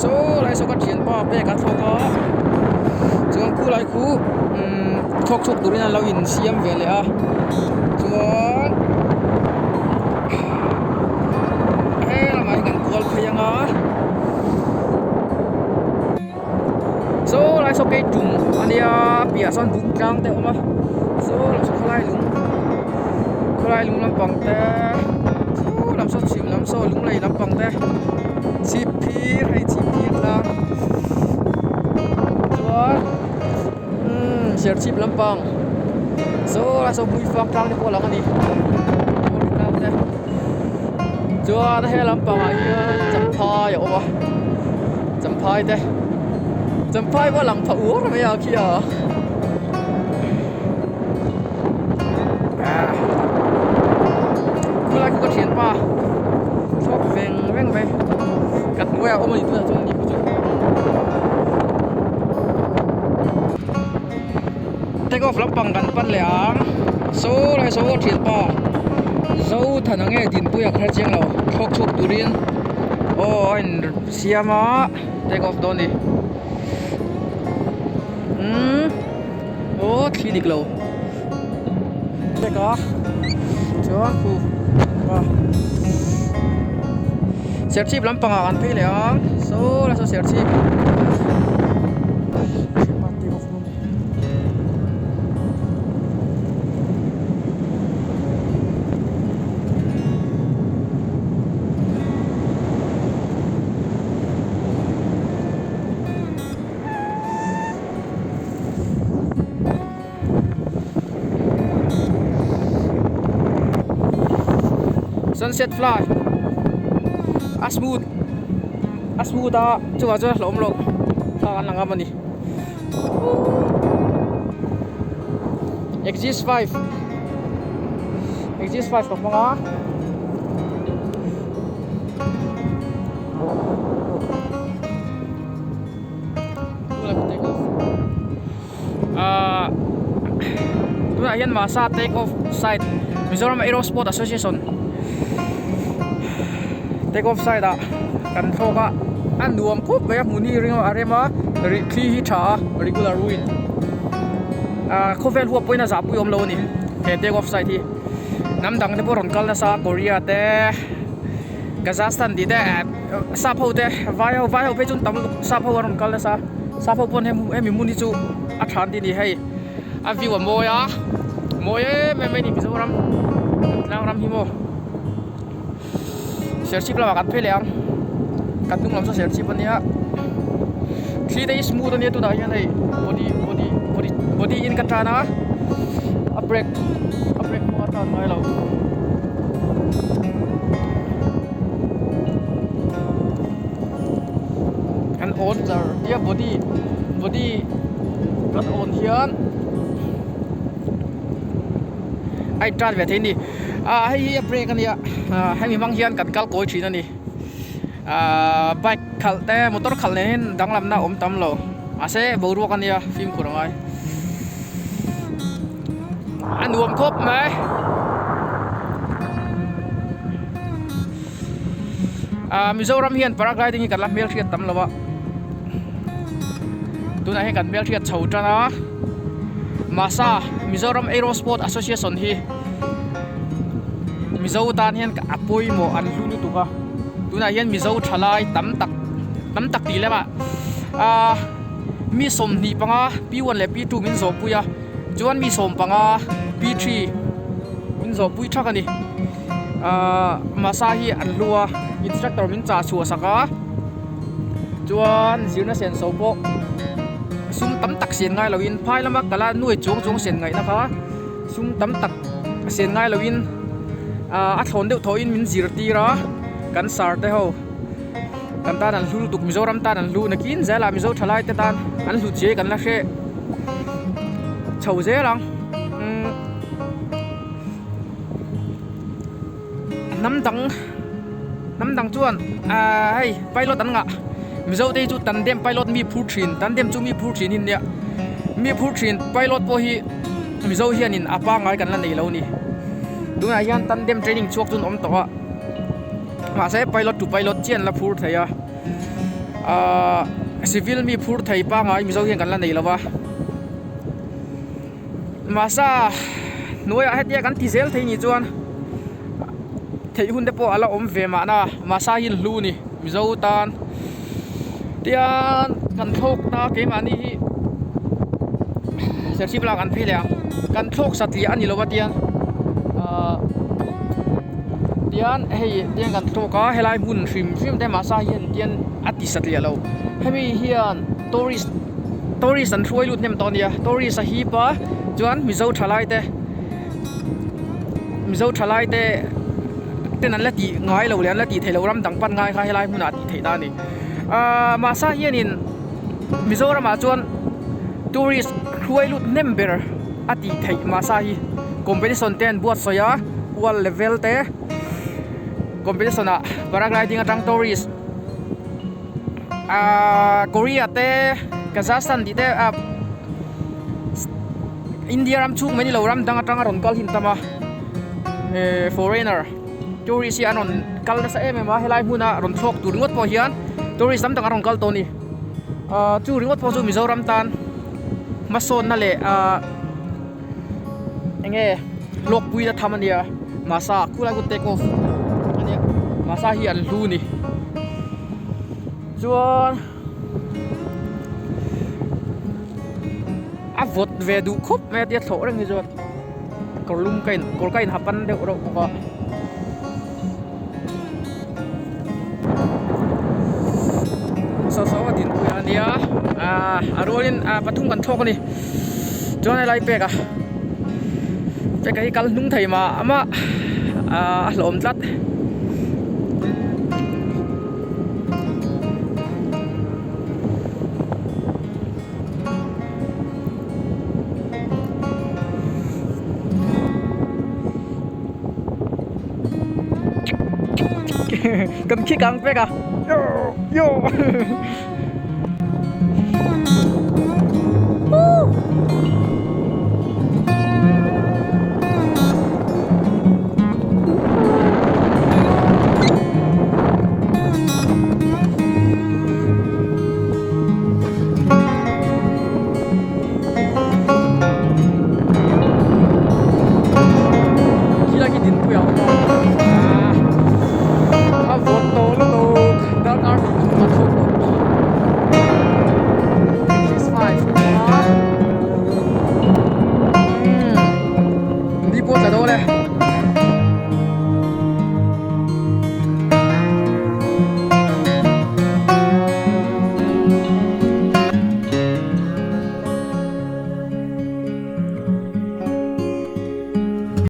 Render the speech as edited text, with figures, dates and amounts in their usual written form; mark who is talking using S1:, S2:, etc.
S1: Saw lai saw ka thianpa bag a thlawk a chuan khu lai khu umm thlawk chhuak turin an lo insiam ve leh a chuan he lamah hian kan kual phei ang a saw lai saw keitum a nia piahah sawn buk tlang te a awm a saw lam saw khawlai lung khawlai lung lampang te saw lam saw chhim lam saw lunglei lampang te chhip phir hei chhip phir tlang chuan umm serchhip lampang saw lai saw hmuifang tlang te pawh a lang a ni tlang te chuan he lampangah hian champhai a awm a champhai te champhai pawh a lang pha uar mai a khi a. Khulai khu ka thianpa thlawk veng veng mai ka hnuaiah a awm a ni tunah chuan a ni khu chu take off lampang kan pan leh ang saw lai saw ka thianpa Zothan ang nge Dinpuia ka hre chiang lo thlawk chhuak turin aw a in siam a take off dawn a ni umm. Aw thli dik lo tek a chuan khu a serchhip lampangah kan phei leh a saw lai saw serchhip. Sunset fly a smooth a smooth a chungah chuan a hlauhawm loh thla an la ngam a ni exist 5 exist 5 ka hmang a. Ahh tunah hian Masa take off site Mizoram Aero Sport Association take off site ah kan thlawk a a nuam khawp mai a hmun hi ring a rem a rih thli hi tha a regular wind ahh khawvel huap pawhin a zahpui awm lo a ni he take off site hi hnam dang te pawh rawn kal nasa Korea te Kazakhstan tih te sap ho te vai ho vai ho phei chu an tam lutuk sap ho a rawn kal nasa sap ho pawn hemi hmun hi chu a tha an ti a ni hei a view a mawi a mawi em em mai a ni Mizoram tlang ram hi maw serchhip lamah kan phei leh ang kan hnung lam saw serchhip a nia thli te hi smooth a nia tunah hian hei body body body body in ka tan a a brake a brake pawh a tan ngai lo. Kan awn char tia body body kan awn hian a in tan ve thei a ni ah hei hi a brake a nia ah hemi hmang hian kan kal kawi thin a ni ah bike khalh te motor khalh nen hian danglamna a awm tam lo mahse boruak a nia fimkhur a ngai. A nuam khawp mai. Ah Mizoram hian paragliding hi kan la hmelhriat tam lo a. Tunah hian kan hmelhriat chho tan a. Masa Mizoram Aero Sport Association hi Mizo tan hian a pawimawh an hlu lutuk a. Tunah hian Mizo thalai tam tak tam tak tih lema ah mi 25 P1 leh P2 min zawhpui a chuan mi 15 P3 min zawhpui thak a ni ahh masa hi an hlu a instructor min chah chhuah sak a chuan zirna senso pawh sum tam tak sian ngai loin phai lama kala nuai chuang chuang sian ngaihna kha sum tam tak sian ngai loin ahh a thlawn deuh thawhin min zirtir a kan sar te ho. Kan tan an hlu lutuk Mizoram tan an hlu nakin zelah Mizo thalai te tan an hlut zia hi kan la hre chho zel ang umm hnam dang hnam dang chuan ahh hei pilot an ngah Mizo te hi chu tandem pilot mi phur thin tandem chu mi phur thin hi nia mi phur thin pilot pawh hi Mizo hianin a pangngai kan la nei lo a ni tunah hian tandem training chhuak chu an awm tawh a. Mahse pilot to pilot chiah an la phur thei a. Ahh civil mi phur thei pangngai Mizo hian kan la nei lo va. Masa hnuaiah hetia kan ti zel thei nih chuan theih hun te pawh a la awm ve mahna Masa hi an hlu a ni Mizo tan tian kan thlawk ta keimahni hi serchhip lak an phei leh ang kan thlawk satliah a ni lo va tian ahh tian hei tian kan thlawk a helai hmun hrim hrim te Masa hian tian a ti satliah lo hemi hian tourist tourist an hruai lut hnem tawh a nia tourist a hip a chuan mizo thalai te mizo thalai te ten an la tih ngai lo leh an la tih theih loh ram dang pan ngai kha helai hmunah tih theih ta a ni ahh mahse hianin mizoramah chuan tourist hruai lut hnem ber a tih theih mahse hi competition te an buatsawi a world level te competition ah paragliding atang tourist. Ahh Korea te Kazakhstan tih te ah India ram chhung mai ni lo ram dang atanga rawn kal hin tam a eh foreigner tourist hi an rawn kal nasa em em a helai hmuna rawn thlawk tur ringawt pawh hian tourist tam tak an rawn kal tawh a ni ah chu ringawt pawh chu Mizoram tan hmasawnna leh ah eng nge hlawkpui na tham a nia masa khulai khu take off a nia masa hi an hlu a ni chuan a vawt ve duh khawp mai a tia thlawh reng hi chuan kawr lum ka in kawr ka in ha pan deuh reuh bawk a. Saw saw a dinpui a nia ah a rualin ah pathum kan thlawk a ni chuan helai pek a peka hi kal hnung thei mah mah ah a hlawm tlat. Kan khi kang pek a yo yo.